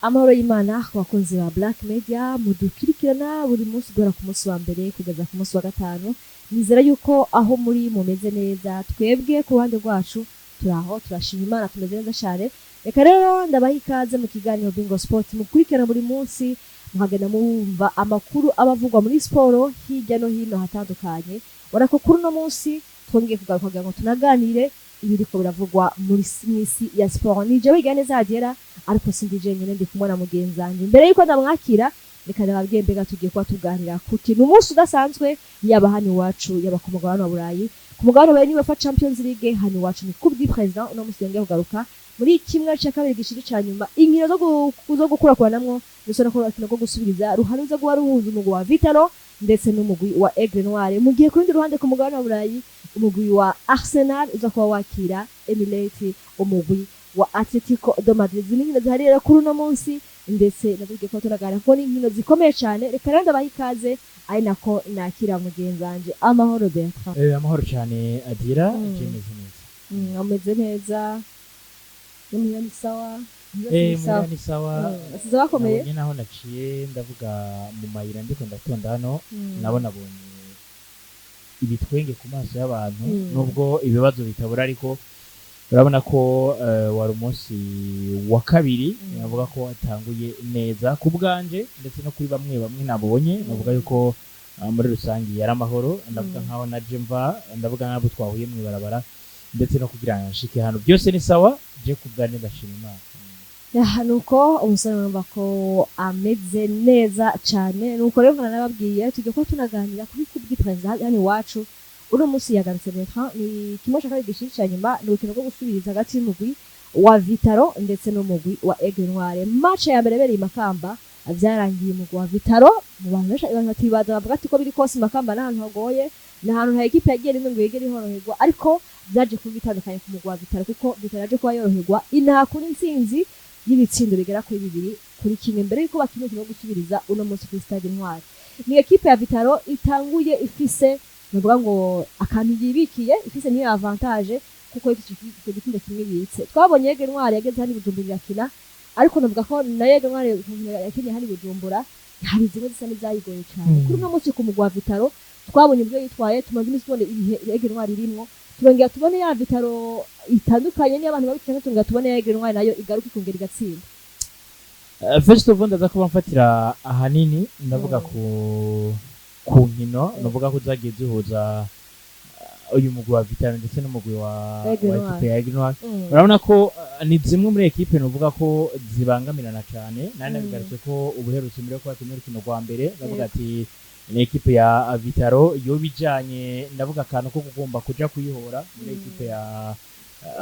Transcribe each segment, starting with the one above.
Amahoro y'Imana ku bakunzi ba Black Media mudukurikirana buri munsi guhera ku munsi wa mbere kugeza ku munsi wa gatanu. Nizera yuko aho muri mumeze neza. Twebwe ku ruhande rwacu turaho, turashima Imana, tumeze neza cyane. Reka rero ndabaha ikaze mu kiganiro Bingo Sport mukurikirana buri munsi, muhagenda mumva amakuru aba avugwa muri siporo hirya no hino hatandukanye. Ubona ko kuri uno munsi twongeye kugaruka kugira ngo tunaganire ibiriko biravugwa muri mw'isi ya siporo. Nije wiga neza hagera, ariko sindi jenyine, ndi kumwe na mugenzi wanje. Mbere yuko ndamwakira, reka ndababwiye mbega tugiye kuba tuganira kuki. Ni umunsi udasanzwe, yaba hano iwacu, yaba ku mugabane wa Burayi. Ku mugabane wa Burayi ni UEFA Champions League, hano iwacu ni Coupe du Président. Uno munsi yongeye kugaruka muri kimwe cya kabiri gishiri ca nyuma, inkino zo gukurakuranamwo ndetse no kurukino rwo gusubiriza ruharuza guha ruhuza umugwi wa Vital'O ndetse n'umugwi wa Aigle Noir. Mu gihe ku rundi ruhande, ku mugabane wa Burayi, umugwi wa Arsenal uza kuba wakira Emirates umugwi wa Atletico de Madrid. Izi ni inkino zihari rero kuri uno munsi, ndetse nazo tugiye kuba tunaganira kuko ni inkino zikomeye cyane. Reka rero ndabaha ikaze, ari nako nakira mugenzi wanje. Amahoro, Bertrand. Amahoro cyane, Adira. Jemeze neza. Ameze neza no muhira ni sawa? Eh, ni sawa. Muhira ni sawa. Asize bakomeye. Nabonye naho naciye, ndavuga mu mayira ndiko ndatonda hano, nabonye ibitwenge ku maso y'abantu, nubwo ibibazo bitabura, ariko urabona ko wari umunsi wa kabiri, navuga ko watanguye neza ku bwanje ndetse no kuri bamwe bamwe nabonye. Navuga yuko muri rusange yari amahoro. Ndavuga nkaho naje mva, ndavuga nk'abo twahuye mw'ibarabara, ndetse no kugira ngo nshike hano byose ni sawa. Je ku bwanjye ndashima Imana. Ya, nuko umusore urumva ko ameze neza cyane. Nuko rero nkana nababwiye, tugiye kuba tunaganira kuri Coupe du Président hano iwacu. Uno munsi yagarutse, Bertrand, ni kimwe cya kabiri gishiri cya nyuma, ni urukino rwo gusubiriza hagati y'umugwi wa Vital'O ndetse n'umugwi wa Aigle Noir. Match ya mbere yabereye i Makamba, vyarangiye umugwi wa Vital'O, mu bantu benshi, abantu batibaza bavuga ati ko biri kose Makamba n'ahantu hagoye, ni ahantu nta ekipe yagiye rimwe ngo yigere ihoroherwa, ariko vyaje kuba bitandukanye ku mugwi wa Vital'O, kuko Vital'O yaje kuba yoroherwa inaha kuri intsinzi y'ibitsindo bigera kuri 2-1 mbere yuko bakina umukino wo gusubiriza uno munsi kuri Stade Intwari. Ni ekipe ya Vital'O itanguye ifise, nuvuga ngo akantu yibikiye, ifise niyo avantage, kuko ifise icyo gitsindo kimwe ibitse. Twabonye Aigle Noir yageze hano i Bujumbura irakina, ariko navuga ko na Aigle Noir yakinye hano i Bujumbura hari zimwe zisa n'izayigoye cyane. Kuri uno munsi ku mugwi wa Vital'O twabonye uburyo yitwaye. Tumaze iminsi tubona ibihe Aigle Noir irimwo, turongera tubone ya Vital'O itandukanye n'abantu babikina, turongera tubone ya Aigle Noir nayo igaruka ikongera igatsinda. First of all, ndaza kuba mfatira ahanini, ndavuga ku nkino ndavuga ko zagiye zihuza uyu mugwi wa Vital'O ndetse n'umugwi wa Aigle wa Noir. ekipe ya Aigle Noir. Urabona ko ni zimwe muri ekipe nuvuga ko zibangamirana cyane. Nari nabigarutse ko ubuherutse mbere yo kwakina urukino rwa mbere, ndavuga ati ni ekipe ya Vital'O yo bijanye, ndavuga akantu ko kugomba kuja kuyihora muri ekipe ya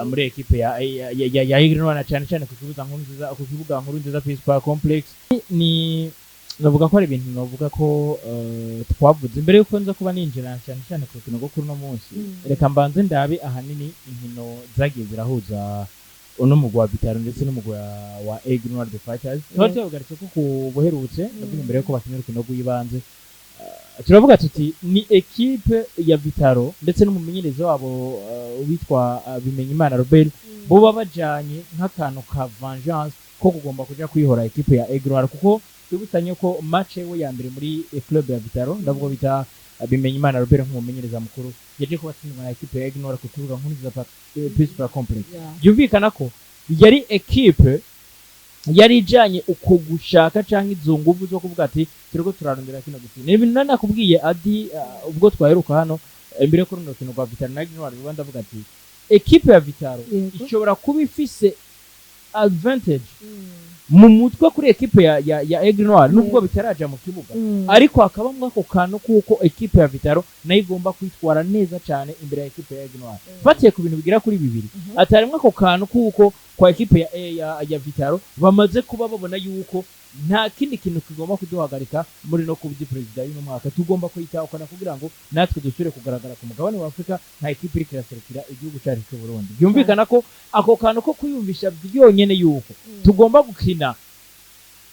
muri ekipe ya Aigle Noir, na cyane cyane ku kibuga nkuru nziza, ku kibuga nkuru nziza Peace Park Complex. Ni navuga ko ari ibintu navuga ko twavuze imbere yuko nza kuba ninjira cyane cyane ku rukino rwo kuri uno munsi. Reka mbanze ndabe ahanini inkino zagiye zirahuza uno mugwi wa Vital'O ndetse n'umugwi wa Aigle Noir the Fighters. Tuba tubagarutse ko ku buherutse, ndavuga imbere yuko bakina urukino rw'ibanze, turavuga tuti ni ekipe ya Vital'O ndetse n'umumenyereza wabo witwa Bimenyimana Robert, boba bajanye nk'akantu ka vengeance ko kugomba kuja kwihora ekipe ya Aigle Noir, kuko twibutanye ko match we ya mbere muri club ya Vital'O, ndavuga bita Bimenyimana Robert nk'umumenyereza mukuru, yaje kuba atsindwa na ekipe ya Aigle Noir ku kibuga nkuru za Peace Park Complex. Byumvikana ko yari ekipe yari ijanye uko gushaka canke izo nguvu zo kuvuga ati turiko turarondera kino gitsinda. Ni ibintu nari nakubwiye adi ubwo twaheruka hano imbere yo runo rukino rwa Vital'O na Aigle Noir ruba, ndavuga ati ekipe ya Vital'O ishobora kuba ifise advantage mu mutwe kuri ekipe ya Aigle Noir, nubwo bitaraja mu kibuga, ariko hakabamwo ako kantu kuko ekipe ya Vital'O nayo igomba kwitwara neza cyane imbere ya ekipe ya Aigle Noir. Fatiye ku bintu bigera kuri bibiri, atarimwo ako kantu kuko kwa ekipe ya Vital'O bamaze kuba babona yuko nta kindi kintu kigomba kuduhagarika muri no kuba perezida y'uno mwaka, tugomba kuyitahukana kugira ngo natwe dusubire kugaragara ku mugabane wa Afurika nka ekipe iriko iraserukira igihugu cyacu cy'u Burundi. Byumvikana ko ako kantu ko kwiyumvisha byonyene yuko tugomba gukina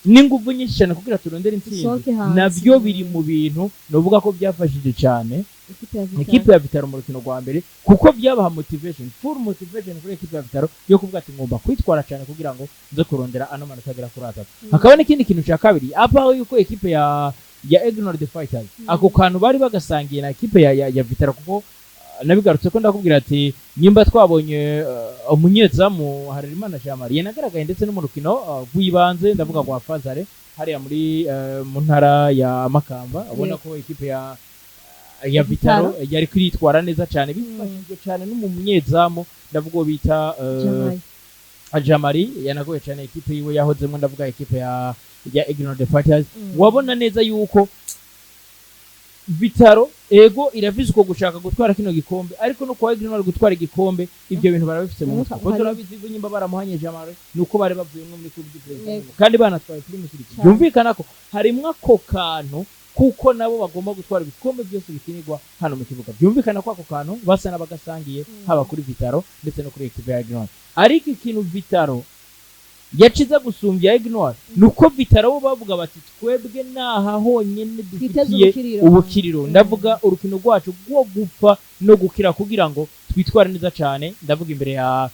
N'inguvu nyinshi cyane kugira turondere intsinzi. Dusohoke hanze. Navyo biri mu bintu novuga ko byafashije cyane Ikipe ya Vitaro. Ekipe ya Vitaro mu rukino rwa mbere, kuko byabaha motivation, full motivation kuri ekipe ya Vitaro yo kuvuga ati ngomba kwitwara cyane kugira ngo nze kurondera ano manota agera kuri 3. Hakaba n'ikindi kintu cya kabiri, apaho yuko ekipe ya Aigle Noir the Fighters, ako kantu bari bagasangiye na ekipe ya Vitaro, kuko nabigarutse ko ndakubwira ati nyimba twabonye umunyezamu Harerimana Jean Marie yanagaragaye ndetse no mu rukino rw'ibanze, ndavuga rwa phase aller hariya muri mu ntara ya Makamba, ubona ko ekipe ya Vitaro yari kwiritwara neza cyane bifashijwe cyane n'umunyezamu, ndavuga uwo bita Jamali. Jamari, yanagoye cyane ekipe yiwe yahozemo, ndavuga ekipe ya Aigle Noir the Fighters. Wabona neza yuko Vitaro ego irafise uko gushaka gutwara kino gikombe, ariko no kwa Aigle Noir gutwara igikombe, ibyo bintu barabifise mu mutwe, kuko turabizi ko nyimba baramuhanye Jamari nuko bari bavuyemwo muri Coupe du Président kandi banatwaye Primus League. Byumvikana ko harimwo ako kantu kuko nabo bagomba gutwara ibikombe byose bikinirwa hano mu kibuga. Byumvikana ko ako kantu basa n'abagasangiye, haba kuri Vitaro ndetse no kuri ekipe ya Aigle Noir. Ariko ikintu Vitaro yaciza gusumbya Aigle Noir nuko Vitaro bo bavuga bati twebwe naha honyene twiteze dufitiye ubukiriro. Ubukiriro, ndavuga urukino rwacu rwo gupfa no gukira kugira ngo twitware neza cyane, ndavuga imbere ya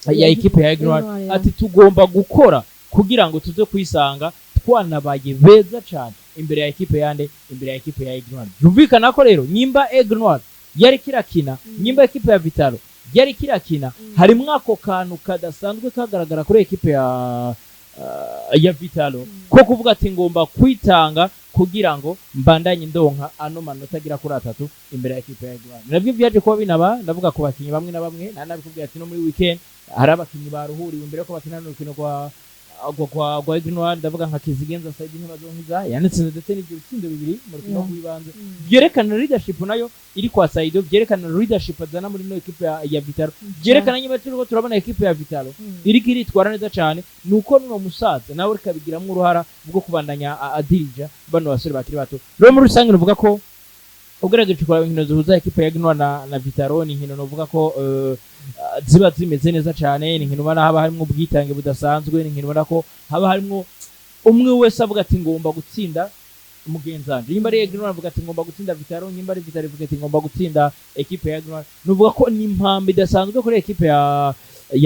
ekipe ya Aigle Noir. Aigle Noir, ya. Ati tugomba gukora kugira ngo tuze kwisanga twanabaye beza cyane imbere ya ekipe yande, imbere ya ekipe ya Aigle Noir. Byumvikana ko rero nyimba Aigle Noir yari kirakina, nyimba ekipe ya Vitaro yari kirakina, harimwo ako kantu kadasanzwe kagaragara kuri ekipe ya Vitalo ko kuvuga ati ngomba kwitanga kugira ngo mbandanye ndonka ano manota agera kuri 3 imbere ya ekipe ya Aigle Noir. Nabyo byaje kuba binaba, ndavuga ku bakinyi bamwe na bamwe, nabikubwiye ati no muri weekend hari abakinyi baruhuriwe imbere ko bakina n'urukino rwa Aigle Noir, ndavuga nka Kizigenza Saidi Ntibazonkiza yanitsinze ndetse n'ibyo bitsindo bibiri mu rukino rw'ibanze, byerekana leadership nayo iri kwa Saido, byerekana leadership azana muri no ekipe ya Vitalo, byerekana nyuma turiko turabona ekipe ya Vitalo iriko iritwara neza cyane, nuko nuno musaza nawe uriko abigiramwo uruhara bwo kubandanya adirija bano basore bakiri bato. Rero muri rusange nuvuga ko ugerageje kuraba inkino zihuza ekipe ya Gnwa na Vitaro, ni inkino novuga ko ziba zimeze neza cyane. Ni inkino ubona haba harimwo ubwitange budasanzwe, ni inkino ubona ko haba harimwo umwe wese avuga ati ngomba gutsinda mugenzi wanje. Nimba ari Gnwa avuga ati ngomba gutsinda Vitaro, nimba ari Vitaro avuga ati ngomba gutsinda ekipe ya Gnwa. Nuvuga ko ni impamvu idasanzwe kuri ekipe ya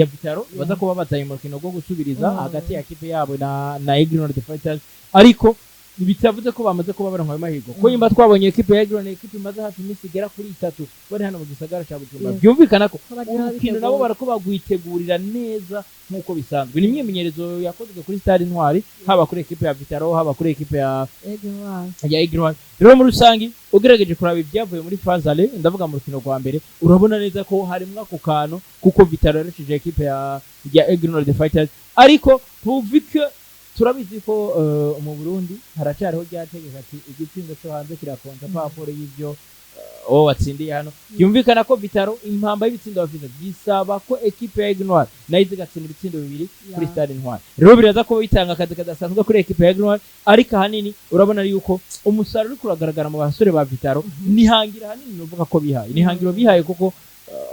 Vitaro baza kuba bataye mu rukino rwo gusubiriza hagati ya ekipe yabo na Aigle Noir the Fighters, ariko bitavuze ko bamaze kuba baronka ayo mahirwe, kuko nyimba twabonye ekipe ya Aigle Noir, ekipe imaze hafi iminsi igera kuri 3 bari hano mu gisagara ca Bujumbura, byumvikana ko Ko bari urukino nabo babiteguye. barako bagwitegurira neza nk'uko bisanzwe. Ni imyimenyerezo yakozwe kuri Stade Intwari, haba kuri ekipe ya Vitaro, haba kuri ekipe ya Aigle Noir. ya Aigle Noir. Rero muri rusangi ugerageje kuraba ibyavuye muri phase aller, ndavuga mu rukino rwa mbere, urabona neza ko harimwo ako kantu kuko Vitaro yarushije ekipe ya Aigle Noir the Fighters, ariko pourvu que turabizi ko mu Burundi haracyariho rya tegeko ati igitsindo cyo hanze kirakonta par rapport y'ibyo uwo watsindiye hano. Byumvikana ko Vitaro impamba y'ibitsindo bafite bisaba ko ekipe ya Aigle Noir nayo iza igatsinda ibitsindo bibiri kuri Stade Intwari. Rero biraza kuba bitanga akazi kadasanzwe kuri ekipe ya Aigle Noir, ariko ahanini urabona yuko umusaruro uriko uragaragara mu basore ba Vitaro ni hangira ahanini nuvuga ko bihaye, ni hangiro bihaye, kuko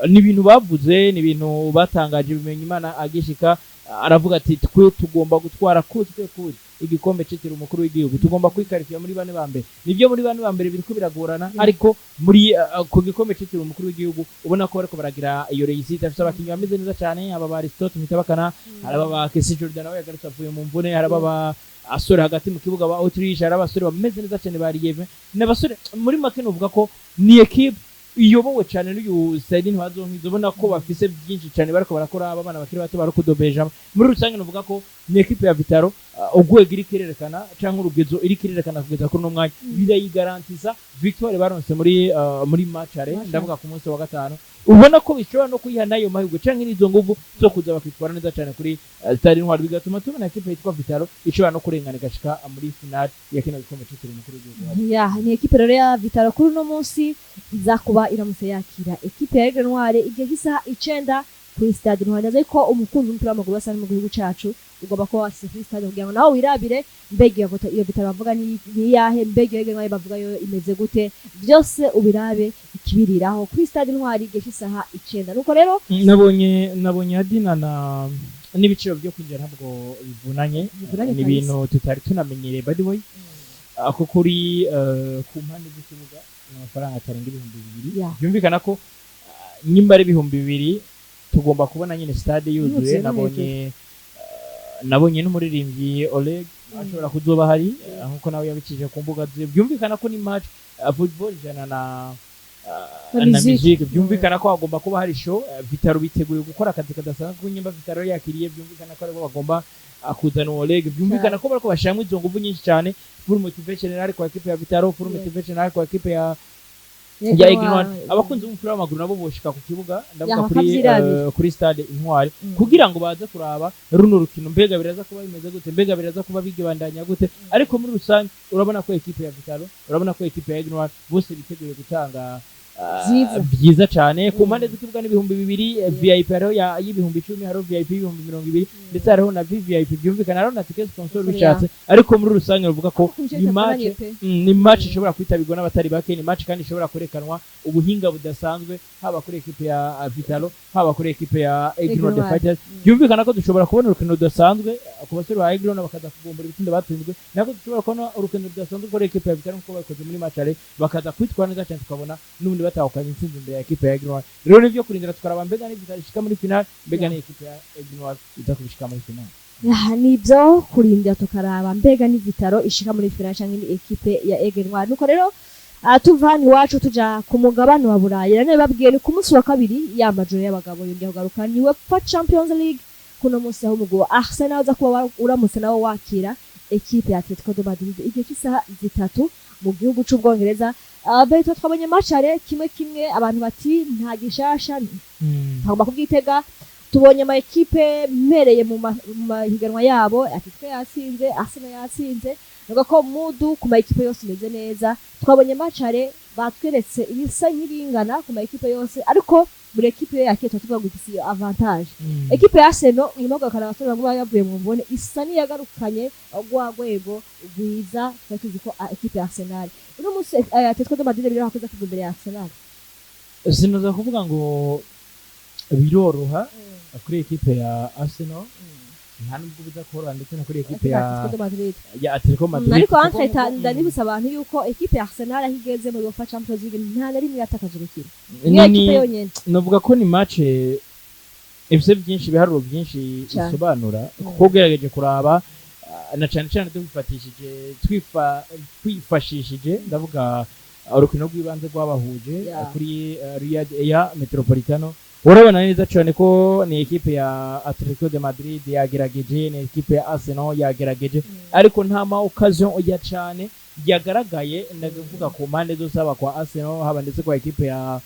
ni ibintu bavuze, ni ibintu batangaje. Bimenya Imana agishika aravuga ati twe tugomba gutwara kutwe kuri igikombe citiriwe umukuru w'igihugu, tugomba kwikarifiya muri bane ba mbere. Nibyo, muri bane ba mbere biriko biragorana, ariko muri ku gikombe citiriwe umukuru w'igihugu ubona ko bariko baragira iyo réussite. Afite abakinyi bameze neza cyane, aba ba Aristote Mitabakana, hari aba ba Kesi Jordan nawe yagarutse avuye mu mvune, hari aba ba asore hagati mu kibuga ba Autriche, hari abasore bameze neza cyane ba Lieve n'abasore. Muri make nuvuga ko ni équipe iyobowe cyane n'uyu Saidi Ntibazonkiza, ubona ko bafise byinshi cyane bariko barakora, aba bana bakiri bato barakudobeja. Muri rusange nuvuga ko ni équipe ya Vitaro urwego iriko irerekana canke urugezo iriko irerekana kugeza kuri uno mwanya birayigarantiza victoire baronse muri match aller, Match. ndavuga ku munsi wa gatanu, ubona ko bishobora no kuyiha n'ayo mahirwe canke n'izo nguvu zo kuza bakitwara neza cyane kuri Stade Intwari, bigatuma tubona équipe yitwa Vitaro ishobora no kurengana igashika muri finale ya kino gikombe citiriwe umukuru w'igihugu. Ya, ni ekipe rero ya Vitaro kuri uno munsi iza kuba iramutse yakira ekipe ya Aigle Noir igihe cy'isaha 9 kuri Stade Intwari. Ndazi ko umukunzi w'umupira w'amaguru wese ari mu gihugu cacu ugomba kuba washyize kuri stade kugira ngo nawe wirabire mbega iyo Vitaro bavuga ni iyahe, mbega iyo Aigle Noir bavuga yo imeze gute, byose ubirabe ikibiriraho kuri Stade Intwari igihe cy'isaha 9. Nuko rero Nabonye Adina na N'ibiciro byo kwinjira ntabwo bivunanye. Bivunanye. Ni ibintu tutari tunamenyereye, by the way, ko kuri ku mpande z'ikibuga ni amafaranga atarenga 2000. Byumvikana ko nyimba ari 2000, tugomba kubona nyine stade yuzuye. Yuzuye no. Nabonye n'umuririmbyi Oleg ashobora kuzoba hari, nkuko nawe yabikije ku mbuga ze. Byumvikana ko ni match, football ijana na Na na musique. Musique. Byumvikana ko hagomba kuba hari show. Vital'O biteguye gukora akazi kadasanzwe, kuko nyimba Vital'O yakiriye, byumvikana ko aribo bagomba kuzana Oleg. Byumvikana ko bariko bashiramwo izo nguvu nyinshi cyane. Full motivation ari kwa equipe ya Vital'O, full motivation ari kwa equipe ya Aigle Noir. Abakunzi b'umupira w'amaguru nabo boshika ku kibuga, ndavuga Ya, kuri bakavyirabira. Kuri stade Intwari, kugira ngo baze kuraba runo rukino, mbega biraza kuba bimeze gute, mbega biraza kuba bigibandanya gute. Ariko muri rusange urabona ko equipe ya Vital'O, urabona ko equipe ya Aigle Noir bose biteguye gutanga Vyiza. Byiza cyane. Ku mpande z'ikibuga n'2000, VIP hariho y'10,000, hariho VIP y'20,000, ndetse hariho na VVIP. Byumvikana hariho na ticket sponsor bishatse. Ariko muri rusange bavuga ko ni match ni match ishobora kwitabirwa n'abatari bake, ni match kandi ishobora kwerekanwa ubuhinga budasanzwe, haba kuri equipe ya Vital'O, haba kuri equipe ya Aigle Noir the Aigle Noir. Fighters. Byumvikana ko dushobora kubona urukino rudasanzwe ku basore ba Aigle Noir, bakaza kugombora ibitsindo batsinzwe. Nako dushobora kubona urukino rudasanzwe kuri equipe ya Vital'O, nkuko babikoze muri match aller, bakaza kwitwara neza cyane, tukabona n'ubundi batahukanye intsinzi imbere ya equipe ya Aigle Noir. Rero nivyo kurindira tukaraba mbega ni Vital'O ishika muri final, mbega ni equipe ya Aigle Noir iza kubishika muri final. Ya, nibyo kurindira tukaraba mbega ni Vital'O ishika muri final canke ni equipe ya Aigle Noir. Nuko rero tuva hano iwacu tuja ku mugabane wa Burayi. Rero babwiye ni ku munsi wa kabiri ya majoro y'abagabo yongera kugaruka, ni UEFA Champions League. Kuno munsi aho umugwi wa Arsenal uza kuba uramutse nawo wakira equipe ya Atletico de Madrid igihe cy'isaha 3 mu gihugu c'Ubwongereza. Beto, twabonye match aller 1-1, abantu bati nta gishasha, ntagomba kubyitega. Tubonye ama ekipe mpereye mu mahiganwa yabo, Atletico yatsinze, Arsenal yatsinze, nuko ko mudu ku ma ekipe yose imeze neza. Twabonye match aller, batweretse ibisa nk'ibingana ku ma ekipe yose, ariko buri ekipe iyo yakira tuba tuvuga ngo ifise iyo avantage. Ekipe ya Arsenal nyuma yo kugarukana abasore bamwe baba bavuye mu mvune, isa n'iyagarukanye rwa rwego rwiza twari tuzi ko ekipe ya Arsenal. Uno munsi Atletico de Madrid biri hakuza kuva imbere ya Arsenal. Sinoza kuvuga ngo biroroha kuri ekipe ya Arsenal, nta nubwo biza koroha ndetse no kuri ekipe ya Atletico de Madrid. Ya Atletico Madrid. Ariko Kuko entre ndabibutsa abantu yuko ekipe ya Arsenal aho igeze muri UEFA Champions League nta na rimwe yatakaje urukino, niyo ekipe yonyene. Novuga ko ni match ifise byinshi, ibiharuro byinshi Cane. isobanura, kuko ugerageje kuraba na cane cane dufatishije twifashishije, ndavuga urukino rw'ibanze rwabahuje kuri Riyadh Air Metropolitano, urabona neza cyane ko ni ekipe ya Atletico de Madrid yagerageje, ni ekipe ya Arsenal yagerageje, ariko nta ma occasion ya cyane yagaragaye. Ndavuga ku mpande zose, haba kwa Arsenal, haba ndetse kwa ekipe ya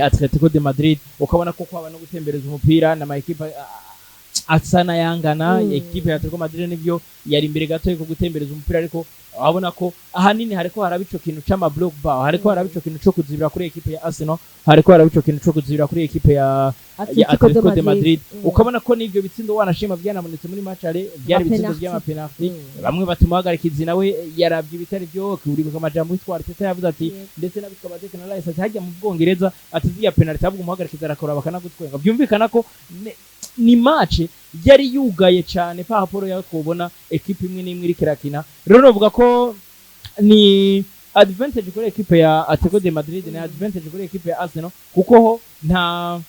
Atletico de Madrid, ukabona ko kwaba no gutembereza umupira na ma ekipe asa n'ayangana. Ekipe ya Atletico Madrid nivyo yari imbere gato yo gutembereza umupira, ariko urabona ko ahanini hariko haraba ico kintu c'ama bloc bas, hariko haraba ico kintu co kuzibira kuri ekipe ya Arsenal, hariko haraba ico kintu co kuzibira kuri ekipe ya Atletico de Madrid. Ukabona ko n'ivyo bitsindo wanashima byanabonetse muri match aller, byari ibitsindo Amapenalty. by'amapenalty. Bamwe batuma hagarikizi nawe yaravye ibitari byo. Uribuka amajambo witwa Arteta yavuze ati, ndetse n'abitwa ba Declan Rice, ati hajya mu Bwongereza, ati ziriya penalty ahubwo umuhagarikizi arakora bakanagutwenga. Byumvikana ko ni match yari yugaye cyane par rapport yaho twobona ekipe imwe n'imwe iriko irakina. Rero novuga ko ni advantage kuri ekipe ya Atletico de Madrid, ni advantage kuri ekipe ya Arsenal, kuko ho nta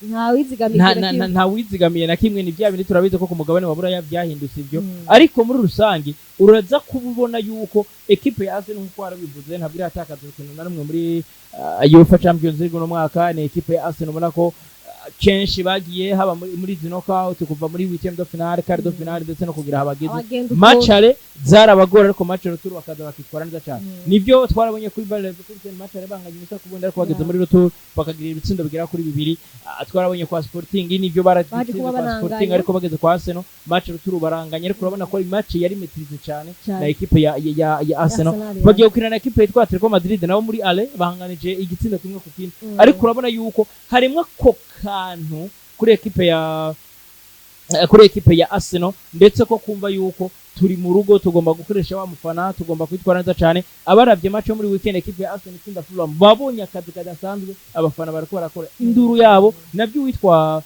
nta wizigamiye nta na nta- kimwe. Nta wizigamiye na kimwe. Ni bya bindi turabizi ko ku mugabane wa Buraya byahindutse ibyo. Ariko muri rusange uraza kuba ubona yuko ekipe ya Arsenal, nkuko warabivuze, ntabwo iratakaza urukino na rumwe muri UEFA Champions League uno mwaka. Ni ekipe ya Arsenal ubona ko kenshi bagiye haba muri izi knockout, kuva muri huitième de finale, quart de finale, ndetse no kugira habageze. Abagenda uko- Match aller zarabagora, ariko match retour bakaza bakitwara neza cyane. Nibyo twarabonye kuri Bayer Leverkusen, match aller banganya ubusa ku bundi, ariko bageze muri retour bakagira ibitsindo bigera kuri bibiri. Twarabonye kwa Sporting, nibyo Baje baratsinze kuba kwa Sporting, bananganya. ariko bageze kwa Arsenal match retour baranganya. Ariko urabona ko match yari maîtrisée cyane Cyane. na ekipe ya Arsenal. Arsenal, ya. Bagiye gukina na ekipe yitwa Atletico Madrid, nabo muri aller bahanganije igitsinda 1-1. Ariko urabona yuko harimwo ako kantu kuri ekipe ya Arsenal, ndetse ko kumva yuko turi mu rugo, tugomba gukoresha wa mufana, tugomba kwitwara neza cyane. Abarabye match yo muri weekend, ekipe ya Arsenal itsinda Fulham, babonye akazi kadasanzwe, abafana bariko barakora induru yabo. Nabyo witwa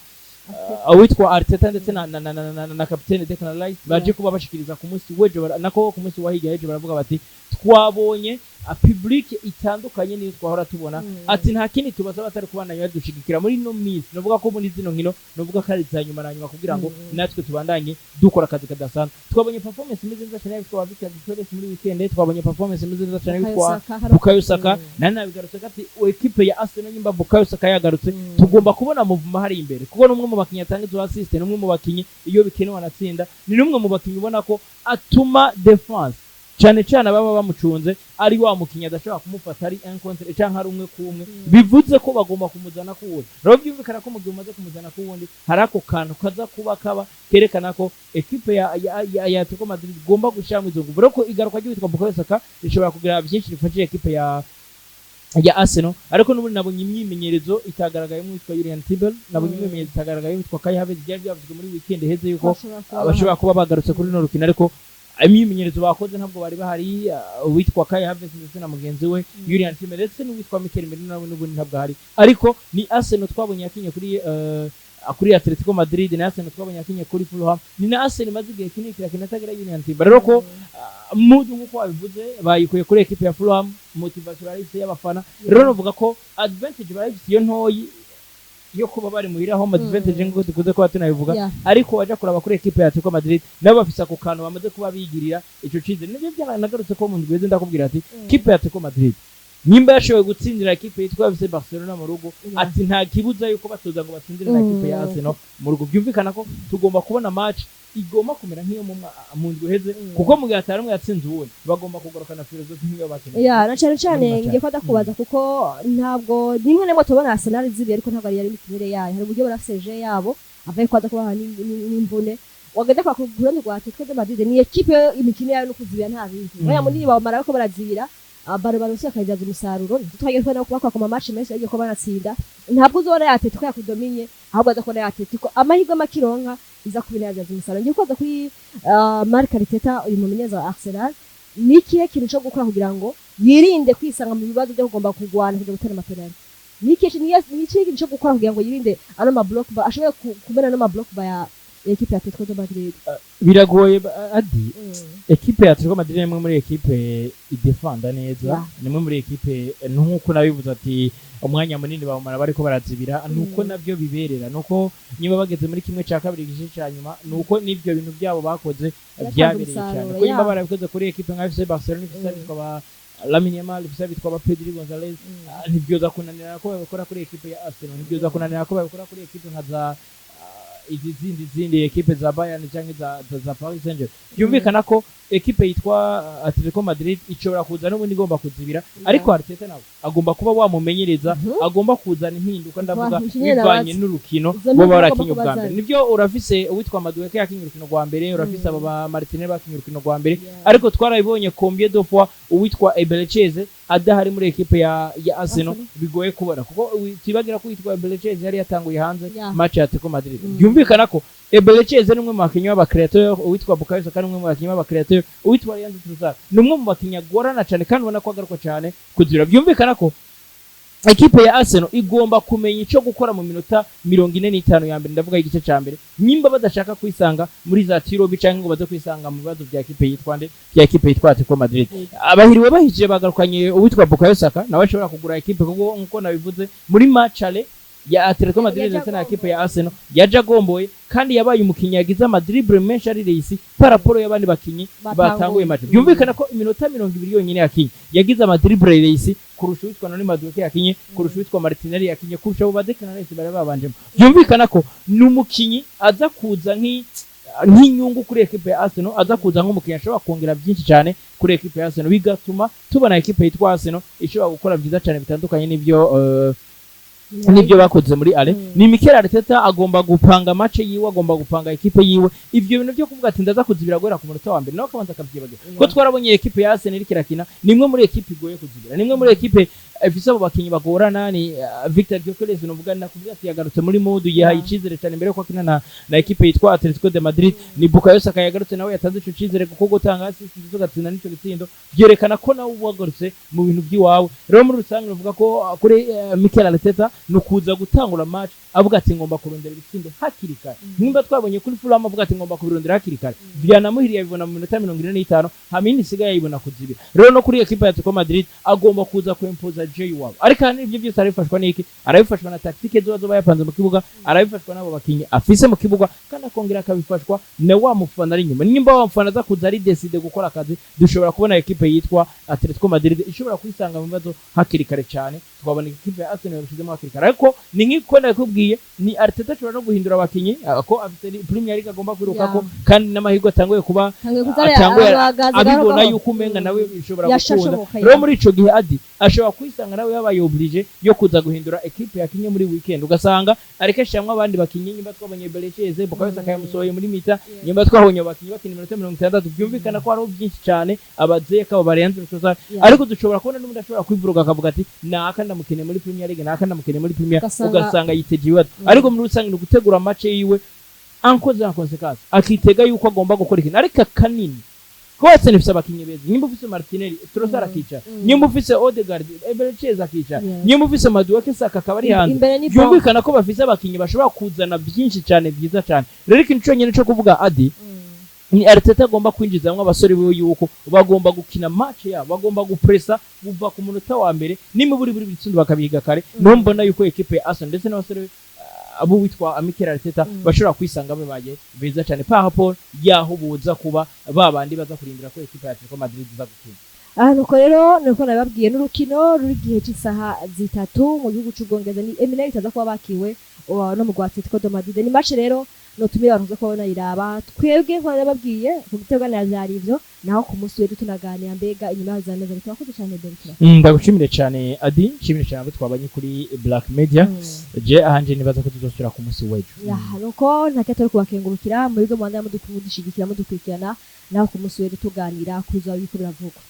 Uwitwa Arteta ndetse na kapitene Declan Rice baje kuba bashikiriza ku munsi w'ejo, nako ku munsi wa hirya y'ejo, baravuga bati twabonye public itandukanye niyo twahora tubona. Ati nta kindi tubasaba atari kubandanya badushigikira muri ino minsi, novuga ko muri zino nkino, novuga ko ari iza nyuma na nyuma, kugira ngo natwe tubandanye dukora akazi kadasanzwe. Twabonye performance imeze neza cyane yitwa Victor Torres muri weekend, twabonye performance imeze neza cyane yitwa Bukayo Saka. Nari nabigarutse ati ekipe ya Arsenal, nyimba Bukayo Saka yagarutse, tugomba kubona mouvement hari imbere, kuko ni umwe mu bakinyi atanga izo assist, ni umwe mu bakinyi iyo bikenewe anatsinda, ni n'umwe mu bakinyi ubona ko atuma defense, cyane cyane ababa bamucunze, ari wa mukinyi adashobora kumufata ari un contre canke ari umwe ku umwe. Bivuze ko bagomba kumuzana ku wundi. Rero byumvikana ko mu gihe umaze kumuzana ku wundi, hari ako kantu kaza kuba kaba kerekana ko ekipe ya Atletico Madrid igomba gushyiramo izo nguvu. Rero ko igaruka ry'uwitwa Bukayo Saka rishobora kugira byinshi rifashije ekipe ya Arsenal. Ariko n'ubundi nabonye imyimenyerezo itagaragayemo uwitwa Jurrien Timber, nabonye imyimenyerezo itagaragayemo uwitwa Kai Havertz. Byari byavuzwe muri weekend iheze yuko bashobora kuba bagarutse kuri runo rukino, ariko imyimenyerezo bakoze ntabwo bari bahari, uwitwa Kai Havertz ndetse na mugenzi we Jurrien Timber, ndetse n'uwitwa Mikel Merino nawe n'ubundi ntabwo ahari. Ariko ni Arsenal twabonye yakinye kuri Atletico Madrid, ni Arsenal twabonye yakinye kuri Fulham, ni na Arsenal imaze igihe kinini kirakina atagira Jurrien Timber. Rero ko mood, nk'uko wabivuze, bayikuye kuri ekipe ya Fulham, motivation barayifise y'abafana. Rero novuga ko advantage barayifise iyo ntoyi yo kuba bari muhira, home advantage, nk'uko dukunze kuba tunabivuga. Ariko waja kuraba kuri ekipe ya Atletico Madrid, nabo bafise ako kantu bamaze kuba bigirira ico cizere. Nivyo byanagarutse ko mu ndwi iheze ndakubwira ati kipe ya Atletico Madrid nimba yashoboye gutsindira ekipe yitwa FC Barcelona mu rugo, ati nta kibuza yuko batoza ngo batsindire na ekipe ya Arsenal mu rugo. Byumvikana ko tugomba kubona match igomba kumera nk'iyo mu ndwi iheze, kuko mu gihe atari umwe yatsinze uwundi, bagomba kugarukana filozofi nk'iyo bakeneye. Ya, na cyane cyane Muri ngiye ko ndakubaza, kuko ntabwo rimwe na rimwe tubona Arsenal zibi, ariko ntabwo ari yari imikinire yayo. Hari uburyo barafise yabo avuye ko aza kubaha n'imvune wagenda kwa ku ruhande rwa Atletico de Madrid, ni ekipe imikino yayo no kuzibira, nta bindi. Oya, munini bamara ko barazibira baro baronse bakayibyaza umusaruro. Twagiye kubona ko bakoma match menshi yagiye ko banatsinda. Ntabwo uzobona ya Atletico yakudominye, ahubwo aza kubona ya Atletico amahirwe makironka iza kubina yabyaza umusaruro. Ngiye kubaza kuri Marc Arteta, uyu mumenyereza wa Arsenal, ni ikihe kintu cyo gukora kugira ngo yirinde kwisanga mu bibazo byo kugomba kurwana kuja gutera amapenalty? Ni ikihe kintu cyo gukora kugira ngo yirinde ano ma bloc bas, ashobore kumena ano ma bloc bas ya ekipe ya Atletico de Madrid? Biragoye adi ekipe ya Atletico Madrid ni imwe muri ekipe idefanda neza, ni imwe muri ekipe, nk'uko nabivuze ati umwanya munini bawumara bariko barazibira, nuko navyo biberera, nuko niba bageze muri kimwe cya kabiri igice cya nyuma, nuko n'ivyo bintu byabo bakoze Byatanze byabereye cyane, umusaruro, kuko nimba barabikoze kuri ekipe nka FC Barcelona ifise abitwa ba Lamine Yamal, ifise abitwa ba Pedri Gonzalez, ntibyoza kunanira ko babikora kuri ekipe ya Arsenal, ntibyoza kunanira ko babikora kuri ekipe nka za izi zindi ekipe za Bayern cyangwa za Paris Saint-Germain. Byumvikana ko ekipe yitwa Atletico Madrid ishobora kuza n'ubundi igomba kuzibira, ariko Arteta nawe agomba kuba wamumenyereza, agomba kuzana impinduka, ndavuga Wa, nyine bivanye nabaza. n'urukino Izo bo mpinduka barakinye agomba ubwa mbere. kubazana. Nibyo, urafise uwitwa Madueke yakinye urukino rwa mbere, urafise aba ba Martinez bakinye urukino rwa mbere, ariko twarabibonye combien de fois uwitwa Eberechi Eze adahari muri ekipe ya Arsenal Arsenal. bigoye kubona, kuko tibagira ko uwitwa Eberechi Eze yari yatanguye hanze match ya Atletico Madrid. Byumvikana ko Eberechi Eze ni umwe mu bakinyi b'aba créateur, uwitwa Bukayo Saka ni umwe mu bakinyi b'aba créateur, uwitwa Leandro Trossard ni umwe mu bakinyi agorana cyane kandi ubona ko agaruka cyane kuzira. Byumvikana ko ekipe ya Arsenal igomba kumenya icyo gukora mu minota 45 ya mbere, ndavuga igice cya mbere, nimba badashaka kwisanga muri za tirobi cyangwa ngo baze kwisanga mu bibazo bya ekipe yitwa nde, bya ekipe yitwa Atletico Madrid. Abahiriwe bahije bagarukanye uwitwa Bukayo Saka, nawe ashobora kugura ekipe, kuko nkuko nabivuze muri match aller ya Atletico Madrid Yaje ndetse na agomboye. ekipe ya Arsenal yaje agomboye, kandi yabaye umukinnyi yagize ama dribble menshi ari réussi par rapport y'abandi bakinyi Batanguye. batanguye match. Byumvikana ko iminota 20 yonyine yakinye yagize ama dribble réussi kurusha uwitwa Noni Madueke yakinye, kurusha uwitwa Martinelli yakinye, kurusha abo ba Declan Rice bari babanjemo. Byumvikana ko ni umukinyi aza kuza nk'inyungu kuri ekipe ya Arsenal, aza kuza nk'umukinnyi ashobora kongera byinshi cyane kuri ekipe ya Arsenal, bigatuma tubona ekipe yitwa Arsenal ishobora gukora byiza cyane bitandukanye n'ibyo bakoze muri aller. Ni Mikel Arteta agomba gupanga match yiwe, agomba gupanga ekipe yiwe. Ivyo bintu byo kuvuga ati ndaza kuzibira guhera ku munota wa mbere, nawe akabanza akavyibagira, ko twarabonye ekipe ya Arsenal iriko irakina, ni imwe muri ekipe igoye kuzibira, ni imwe muri ekipe Ifise abo bakinyi bagorana ni Victor Gyökeres, novuga nakubwira ati yagarutse muri mood, yihaye icizere cyane mbere yuko akina na ekipe yitwa Atletico de Madrid. Ni Bukayo Saka yagarutse, nawe yatanze ico cizere, kuko gutanga assist ndetse ugatsinda n'ico gitsindo vyerekana ko nawe wagarutse mu bintu by'iwawe. Rero muri rusange novuga ko kuri Mikel Arteta ni ukuza gutangura match avuga ati ngomba kurondera ibitsindo hakiri kare. Nimba twabonye kuri Fulham avuga ati ngomba kubirondera hakiri kare, byanamuhiriye, abibona mu minota 45, hama iyindi isigaye ayibona kuzibira. Rero no kuri ekipa ya Atletico Madrid agomba kuza kwempoza jeu iwabo, ariko ahanini ibyo byose arabifashwa n'iki? Arabifashwa na tactique zoba yapanze mu kibuga, arabifashwa n'abo bakinyi afise mu kibuga, kandi akongera akabifashwa na wa mufana ari inyuma. Nimba wa mufana aza kuza ari décidé gukora akazi, dushobora kubona ekipe yitwa Atletico Madrid ishobora kwisanga mu bibazo hakiri kare cyane, tukabona ekipe ya Arsenal yabishizemo hakiri kare. Ariko ni nk'uko nakubwiye, ni Arteta ashobora no guhindura abakinyi, ko afite Premier League agomba kwirukako, kandi n'amahirwe atanguye kuba Tanguye kuza atanguye aragaza abibona gahoro. yuko umenga nawe bishobora gukunda. Yashashoboka. Rero muri ico gihe adi ashobora kwisanga nawe yabaye obligé yo kuza guhindura ekipe yakinye muri weekend, ugasanga arekeshamwe abandi bakinyi. Nyimba twabonye Berecheze, Bukayo Saka yamusohoye muri mi-temps, nyimba twabonye abakinyi bakina iminota 60, byumvikana ko hariho byinshi cyane abazeka abo barenze Trossard. Ariko dushobora kubona n'undi ashobora kwivuruga akavuga ati naka ndamukeneye muri Premier League, naka ndamukeneye muri Premier, ugasanga yiteje ibibazo. Ariko muri rusange ni ugutegura match yiwe en cause en conséquence, akitega yuko agomba gukora ikintu. Ariko akanini kose nifise abakinyi beza. Nyimba ufise Martinelli, Trossard akicara, nyimba ufise Odegaard, Eberechi akicara, nyimba ufise Madueke, Saka akaba ari hanze, Imbere ni bon. Byumvikana ko bafise abakinyi bashobora kuzana byinshi cyane byiza cyane. Rero ikintu cyonyine cyo kuvuga adi ni Arteta agomba kwinjizamwo abasore biwe yuko bagomba gukina match yabo, bagomba gupresa kuva ku munota wa mbere, nimba buri bitsindo bakabiga kare. Niho mbona yuko ekipe ya Arsenal ndetse n'abasore abo witwa Mikel Arteta bashobora kwisanga babaye beza cyane par rapport yaho boza kuba babandi baza kurindira ko ekipe ya Atletico Madrid iza gukina. Aha nuko rero nuko nababwiye, n'urukino ruri igihe cy'isaha 3 mu gihugu cy'Ubwongereza, ni Emirates itaza kuba bakiwe no mu rwa Atletico de Madrid. Ni match rero notumira abantu kuza kuba banayiraba. Twebwe nko nababwiye ku giteganira vyari ivyo, naho ku munsi w'ejo tunaganira mbega inyuma yaho zameze. Turakoze cyane, Bertrand. Ndagushimire cyane Adi, nshimire cyane abo twabanye kuri Black Media. Je ahanje nibaza ko tuzosubira ku munsi w'ejo. Ya, nuko nta cyatari kubakengurukira muri bwo mwanda mudushigikira, mudukurikirana, naho ku munsi w'ejo tuganira kuza biriko biravugwa.